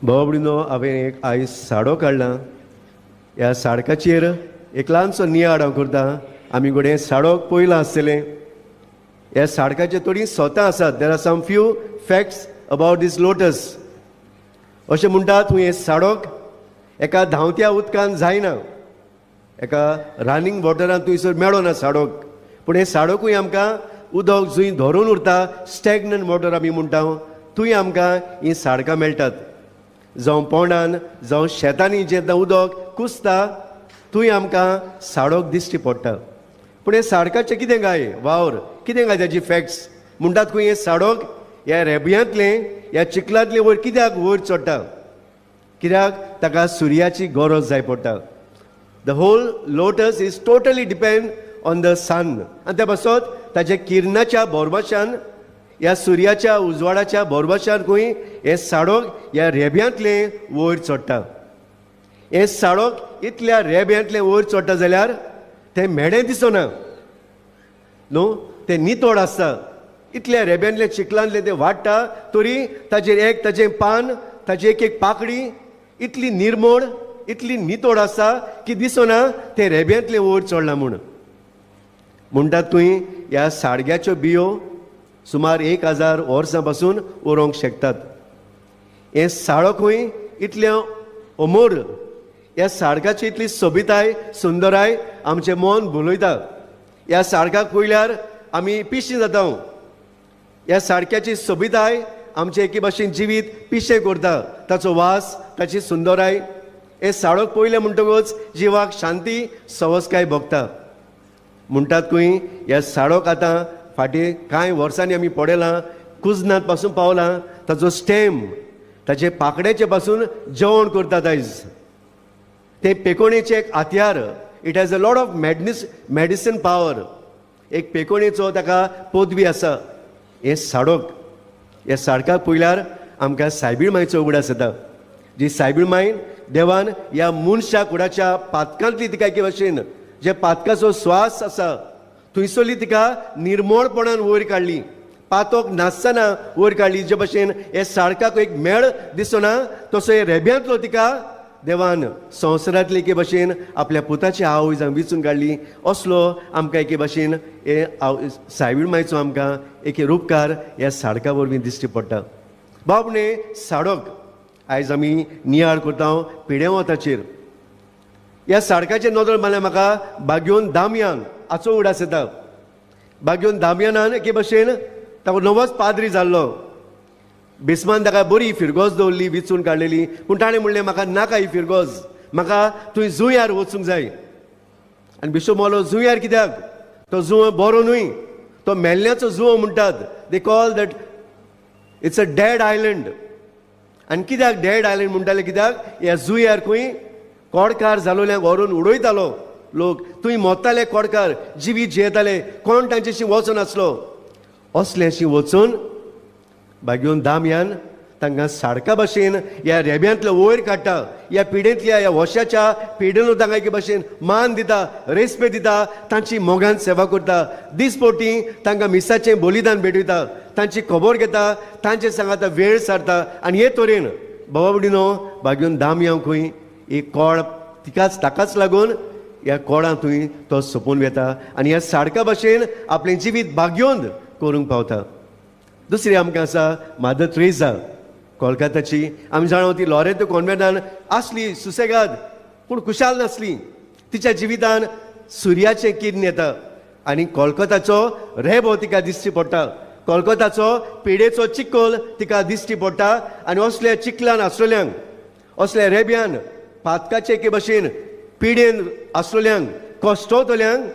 भाव, हांवें एक आयज साडो काडला. ह्या साडकाचेर एक ल्हानसो नियाळ हांव करता. आमी घडये साडोक पयलां आसतलें. ह्या साडकाचेर थोडीं सोतां आसात. There are some few facts about this lotus. अशें म्हणटात तूं हें साडोक एका धांवत्या उदकान जायना, एका रनिंग वॉटरान थंयसर मेळना साडोक. पूण हें साडोकूय आमकां उदक जंय धरून उरता, स्टॅग्नंट वॉटर आमी म्हणटा, थंय आमकां हीं साडकां मेळटात. जावं पोंडान, जावं शेतांनी जेन्ना उदक कुसता, थंय आमकां साडोक दिश्टी पडटा. पूण हें साडकाचें कितें काय वावर, कितें काय ताची फॅक्ट्स? म्हणटात खंय हें साडोक ह्या रेब्यांतलें, ह्या चिखलांतलें वयर कित्याक वयर चडटा? कित्याक ताका सुर्याची गरज जाय पडटा. The whole lotus is totally depend on the sun. आनी त्या पासत ताच्या किरणाच्या भरवशान, ह्या सुर्याच्या उजवाडाच्या भरवशान खंय हें साडोक ह्या रेब्यांतलें वयर चडटा. हें साडोक इतल्या रेब्यांतलें वयर चडटा जाल्यार तें म्हेडें दिसना न्हू, तें नितळ आसता. इतल्या रेब्यांतलें, चिखलांतलें तें वाडटा तरी ताचेर एक ताचें पान, ताची एक एक पाकडी इतली निर्मळ, इतली नितळ आसा की दिसना तें रेब्यांतलें वयर चडलां म्हूण. म्हणटात तुवें ह्या साडग्याच्यो बियो सुमार 1000 वर्सां पासून उरोंक शकतात. हें साळोकूय इतलें अमोर. ह्या साडकाची इतली सोबिताय, सुंदराय आमचें मन भुलयता. ह्या साडकाक पळयल्यार आमी पिशीं जाता. ह्या साडक्याची सोबिताय आमचें एके भाशेन जिवीत पिशें करता. ताचो वास, ताची सुंदराय, हें साडोक पळयलें म्हणटकूच जिवाक शांती, सवसकाय भोगता. म्हणटात खंय ह्या साडोक आतां फाटीं कांय वर्सांनी आमी पळयलां, कुजनात पासून पावलां. ताचो स्टेम, ताचे पाकड्याचे पासून जेवण करतात आयज. ते पेकोणेचें एक हत्यार. It has a lot of medicine power. एक पेकोणेचो ताका पदवी आसा. हें साडोक, ह्या साडकाक पळयल्यार आमकां सायबीण मायचो उगडास येता, जी सायबीण मायन देवान ह्या मनशा कुडाच्या पातकांतली तिका एके भाशेन जे पातकाचो स्वास आसा थंयसरली तिका निर्मळपणान वयर काडली, पातोक नासतना वयर काडली. जे भाशेन हे साडकाक एक मेळ दिसना, तसो हे रेब्यांतलो तिका देवान संवसारांतली एके भाशेन आपल्या पुताची आवय जावन विचून काडली. असलो आमकां एके भाशेन हे सायबीण मायचो आमकां एक रुपकार ह्या साडका वरवीं दिश्टी पडटा. बाबणे, साडोक आयज आमी नियाळ करता पिडेवताचेर. ह्या साडकाचेर नदर मारल्यार म्हाका बागयोन दामयान हाचो उगडास येता. बागयोन दामयानान एके भाशेन ताका नवोच पाद्री जाल्लो. बिस्मान ताका बरी फिरगोज दवरली, विचून काडलेली. पूण ताणें म्हणलें, म्हाका नाका ही फिरगोज, म्हाका थंय जुंयार वचूंक जाय. आनी बिशप मोलो, जुंयार कित्याक? तो जुंवो बरो न्हय, तो मेल्ल्याचो जुंवो म्हणटात. They call that it's a dead island. आनी कित्याक डेड आयलंड म्हणटाले? कित्याक ह्या जुंयार खंय कोडकार जालोल्यांक व्हरून उडयतालो लोक. थंय मोत्ताले कोडकार, जिवीत जियेताले, कोण तांच्याशी वचनासलो. असल्याशी वचून बागयोन दामयान तांकां साडका भाशेन ह्या रेब्यांतलो वयर काडटा. ह्या पिडेंतल्या, ह्या वशाच्या पिडेन तांकां एके भाशेन मान दिता, रेस्पेद दिता, तांची मोगान सेवा करता. दिसपोटी तांकां मिसाचें बलिदान भेटयता, तांची खबर घेता, तांचे सांगाता वेळ सारता. आनी हे तरेन बाबा बुडिनो बागयोन दामयांव खंय एक कोळ तिकाच ताकाच लागून ह्या कोळां थंय तो सोंपून वता आनी ह्या साडका भाशेन आपलें जिवीत भाग्योंद करूंक पावता. दुसरी आमकां आसा मादर त्रेजा कोलकाताची. आमी जाणा, ती लॉरेंतो कॉन्वेंटान आसली सुसेगाद, पूण खुशाल नासली. तिच्या जिवितान सुर्याचें किर्ण येता आनी कोलकाताचो रेबो तिका दिश्टी पडटा. कोलकाताचो पिडेचो चिकोल तिका दिश्टी पडटा. आनी असल्या चिखलान आसलेल्यांक, असल्या रेब्यान, पातकाचे एके भाशेन पिडेन आसलेल्यांक, कश्टवतल्यांक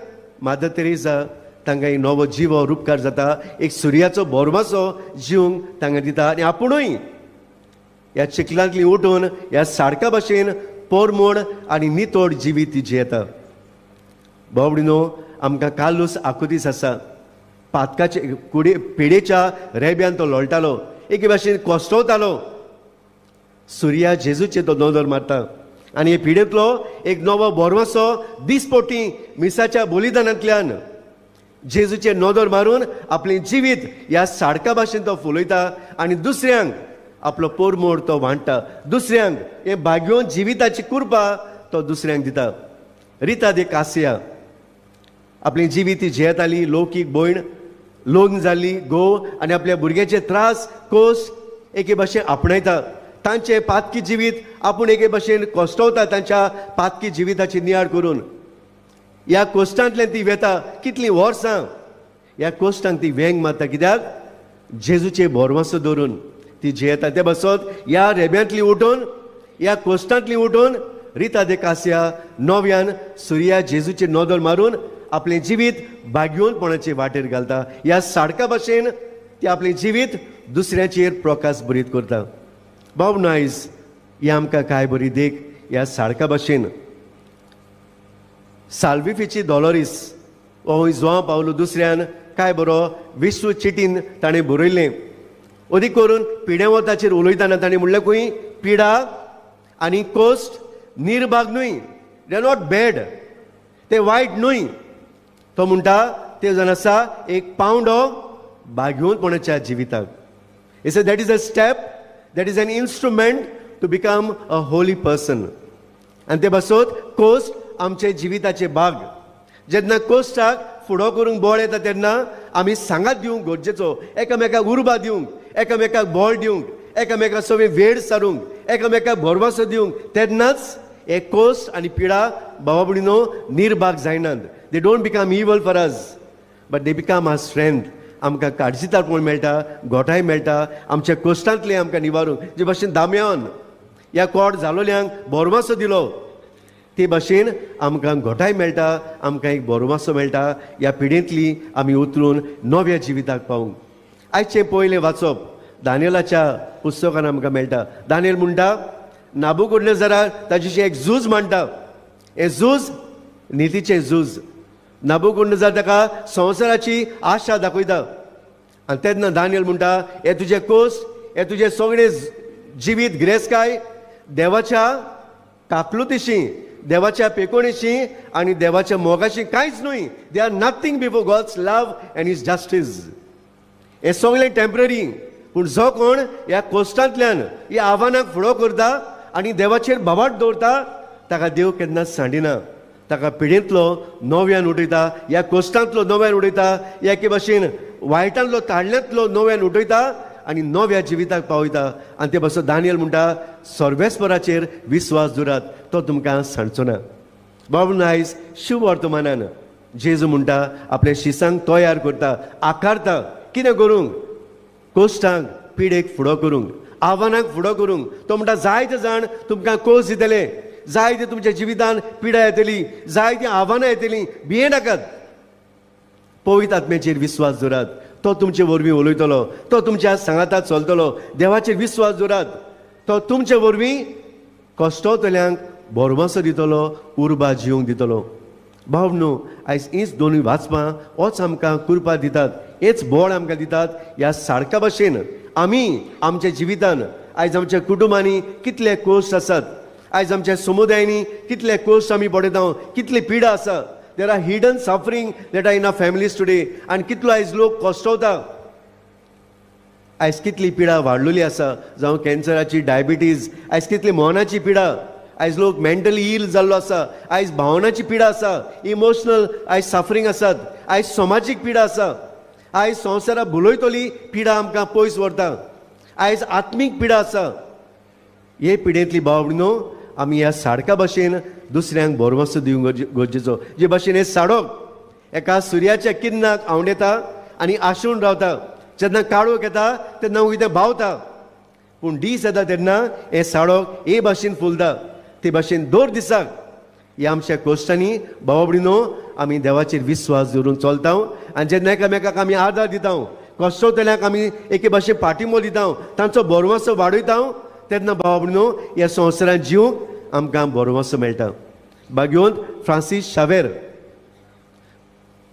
मादर तेरेजा तांकां एक नवो जिवो रुपकार जाता. एक सुर्याचो बोरमासो जिवंक तांकां दिता आनी आपुणूय ह्या चिखलांतली उठून ह्या साडका भाशेन पोरमोड आनी नितोड जिवीत ती जियेता. बावडिनो, आमकां कार्लूस आकुतीस आसा. पातकाचे कुडे पिडेच्या रेब्यान तो लोळटालो, एके भाशेन कोसटवतालो. सुर्या जेजूचे तो नदर मारता आनी हे पिडेंतलो एक नवो बोरवासो दिसपोटी मिसाच्या बलिदानांतल्यान जेजूचे नदर मारून आपलें जिवीत ह्या साडका भाशेन तो फुलयता आनी दुसऱ्यांक आपलो पोरमोड तो वांट्टा दुसऱ्यांक. हें भाग्योन जिविताची कुरपा तो दुसऱ्यांक दिता. रिता दे कासिया आपली जिवीत ती जियेताली, लौकीक भयण, लग्न जाल्ली, घोव आनी आपल्या भुरग्याचे त्रास कोस एके भाशेन आपणायता. तांचे पातकी जिवीत आपूण एके भाशेन कोश्टवता, तांच्या पातकी जिविताची नियाळ करून. ह्या कोश्टांतल्यान ती वेता कितलीं वर्सां, ह्या कोश्टांक ती वेंग मारता. कित्याक? जेजूचे भरवंसो दवरून ती जियेता. ते बसत ह्या रेब्यांतली उठून, ह्या कोश्टांतली उठून रिता दे कासिया नव्यान सुर्या जेजूचे नदर मारून आपलें जिवीत भाग्योनपणाचे वाटेर घालता. ह्या साडका भाशेन ती आपलें जिवीत दुसऱ्याचेर प्रकाश बरीत करता. बाब नायज ही आमकां काय बरी देख. ह्या साडका भाशेन साल्विफेची डॉलोरीस हो जुवांव पावलो दुसऱ्यान काय बरो विश्व चिटीन ताणें बरयल्लें. अदीक करून पिडेवताचेर उलयतना ताणें म्हणलें खंय पिडा आनी कोश्ट निर्भाग न्हय, they are not bad, ते वायट न्हय. तो म्हणटा ते जावन आसा एक पावंडो भाग्योनपणाच्या जिविताक. Is that is a step, that is an instrument to become a holy person. आनी ते पासत कोश्ट आमचे जिविताचे भाग. जेन्ना कोश्टाक फुडो करूंक बळ येता तेन्ना आमी सांगात दिवंक गरजेचो, एकामेकाक उर्बा दिवंक, एकामेकाक बळ दिवंक, एकामेका सगळें वेळ सारूंक, एकामेकाक भरवंसो दिवंक. तेन्नाच हे कोश्ट आनी पिडा भावा भयणीनो निर्भाग जायनात. They don't become evil for us, but they become our strength. आमकां काळजीदारपण मेळटा, गोठाय मेळटा आमच्या कोश्टांतलें आमकां निवारूंक. जे भाशेन दाम्यान ह्या कोट जालोल्यांक भरवंसो दिलो ते भाशेन आमकां घोटाय मेळटा, आमकां एक भरवंसो मेळटा ह्या पिडेंतली आमी उतरून नव्या जिविताक पावूंक. आयचें पयलें वाचप दानियलाच्या पुस्तकान आमकां मेळटा. दानियल म्हणटा नाबुकोडनेझरा ताजेशी एक झूज मांडटा. हें झूज नितीचें झूज. नाबुकोडनेझर ताका संवसाराची आशा दाखयता आनी तेन्ना दानियल म्हणटा हे तुजें कोस, हे तुजें सगळें जिवीत गिरेस्तकाय देवाच्या काकलुतीशी, देवाच्या पेकोणेशी आनी देवाच्या मोगाशी कांयच न्हय. They are nothing before God's love and his justice. हें सगळें टेंपररी. पूण जो कोण ह्या कोश्टांतल्यान ह्या आव्हानाक फुडो करता आनी देवाचेर भावार्थ दवरता ताका देव केन्नाच सांडिना. ताका पिडेंतलो नव्यान उठयता, ह्या कोश्टांतलो नव्यान उडयता, ह्या एके भाशेन वायटांतलो ताळण्यांतलो नव्यान उठयता आनी नव्या जिविताक पावयता. आनी ते पासून दानियल म्हणटा सर्वेस्पराचेर विस्वास दवरात, तो तुमकां सांडचो ना. बाबू आयज शुभवर्तमानान जेजू म्हणटा आपल्या शिसांक तयार करता, आकारता. कितें करूंक? कोश्टांक पिडेक फुडो करूंक, आव्हानाक फुडो करूंक. तो म्हणटा जायते जाण तुमकां कोस दितले, जायते तुमच्या जिवितान पिडा येतली, जायतीं आव्हानां येतलीं, भिये नाकात. पवित्र आत्म्याचेर विस्वास दवरात, तो तुमचे वरवीं उलयतलो, तो तुमच्या सांगाताक चलतलो. देवाचेर विस्वास दवरात, तो तुमचे वरवीं कश्टवतल्यांक भरवंसो दितलो, उर्बा जिवंक दितलो. भाव न्हू आयज हीच दोनूय वाचपां होच आमकां कृपा दितात, हेच बळ आमकां दितात. ह्या साडका भाशेन आमी आमच्या जिवितान आयज आमच्या कुटुंबांनी कितले कोश्ट आसात, आयज आमच्या समुदायांनी कितले कोश्ट आमी पळयता, कितली पिडा आसा. There are hidden suffering that are in our families today. आनी कितलो आयज लोक कश्टवता, आयज कितली पिडा वाडलेली आसा, जावं कॅन्सराची, डायबिटीज, आयज कितली मनाची पिडा, आयज लोक मेंटली इल जाल्लो आसा, आयज भावनाची पिडा आसा, इमोशनल आयज सफरींग आसात, आयज समाजीक पिडा आसा, आयज संवसारा भुलयतली पिडा आमकां पयस व्हरता, आयज आत्मीक पिडा आसा. हे पिडेंतली भाव न्हू आमी ह्या साडका भाशेन दुसऱ्यांक भरवंसो दिवंक गरजेचो. जे भाशेन हें साडोक एका सुर्याच्या किरणाक आंवडेता आनी आशून रावता, जेन्ना काळोख येता तेन्ना वयता भावता, पूण दीस येता तेन्ना हें साडोक हे भाशेन फुलता. ते भाशेन दर दिसाक ह्या आमच्या कोश्टांनी भावा भयणीनो आमी देवाचेर विस्वास दवरून चलता आनी जेन्ना एकामेकाक आमी आदार दिता, कश्टवतल्यांक आमी एके भाशेन पाठिंबो दिता, तांचो भरवंसो वाडयता, तेन्ना भावा भयणीनो ह्या संवसारांत जिवंक आमकां भरवंसो मेळटा. भाग्यवंत फ्रांसीस शावेर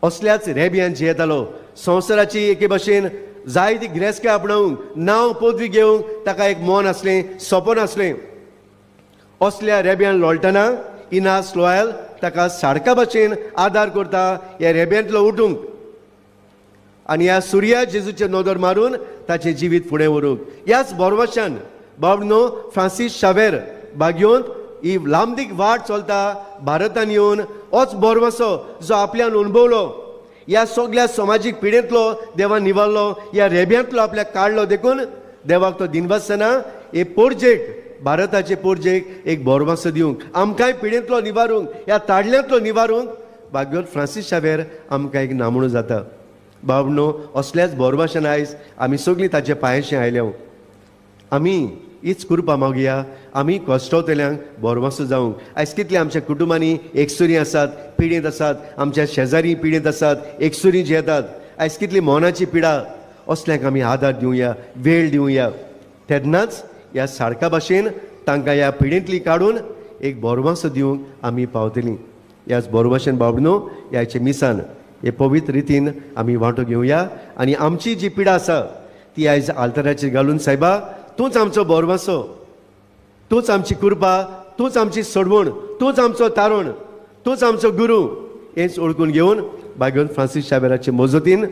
असल्याच रेब्यान जियेतालो. संवसाराची एके भाशेन जायती गिरेस्तकाय आपणावंक, नांव पदवी घेवंक ताका एक मन आसलें, सपन आसलें. असल्या रेब्यान लोळटना इनास लोयल ताका साडका भाशेन आदार करता ह्या रेब्यांतलो उठूंक. आनी ह्या सुर्या जेजूचेर नदर मारून ताचें जिवीत फुडें व्हरूंक. ह्याच बोरवाशान बाबनो फ्रांसीस शावेर बागयोंत ही लांबदीक वाट चलता भारतान येवन होच बोरवासो जो आपल्यान अणभवलो, ह्या सगल्या समाजीक पिडेंतलो देवान निवारलो, ह्या रेब्यांतलो आपल्याक काडलो, देखून देवाक तो दिनवासना हे पोरजेक, भारताचे पोरजेक एक बोरवासो दिवंक, आमकांय पिडेंतलो निवारूंक, ह्या ताडल्यांतलो निवारूंक भाग्योत फ्रांसीस शावेर आमकां एक नामणो जाता. बाबनो असल्याच बोरवाशान आयज आमी सगळीं ताचे पांयशें आयल्या. आमी हीच कृपा मागया, आमी कश्टवतल्यांक बोरवासो जावंक. आयज कितले आमच्या कुटुंबांनी एकसुरी आसात, पिडेंत आसात, आमच्या शेजारी पिडेंत आसात, एकसुरी जियेतात. आयज कितली मनाची पिडा, असल्यांक आमी आदार दिवया, वेळ दिवया. तेन्नाच ह्या साळका भाशेन तांकां ह्या पिडेंतली काडून एक बोरवासो दिवंक आमी पावतलीं. ह्याच बोरवाशेन बाबडनो ह्याचे मिसान हे पवित्र रितीन आमी वांटो घेवया आनी आमची जी पिडा आसा ती आयज आल्तराचेर घालून, सायबा तूंच आमचो बोरवासो, तूंच आमची कृपा, तूंच आमची सोडवण, तूंच आमचो तारण, तूंच आमचो गुरू, हेंच ओळखून घेवन भाग्योन फ्रांसीस शावेराचे मजतीन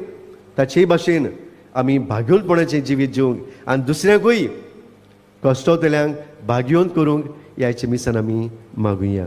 ताचेय भाशेन आमी भाग्योनपणाचें जिवीत जिवंक आनी दुसऱ्यांकूय कश्टवतल्यांक भाग्योन करूंक ह्याचे मिसान आमी मागुया.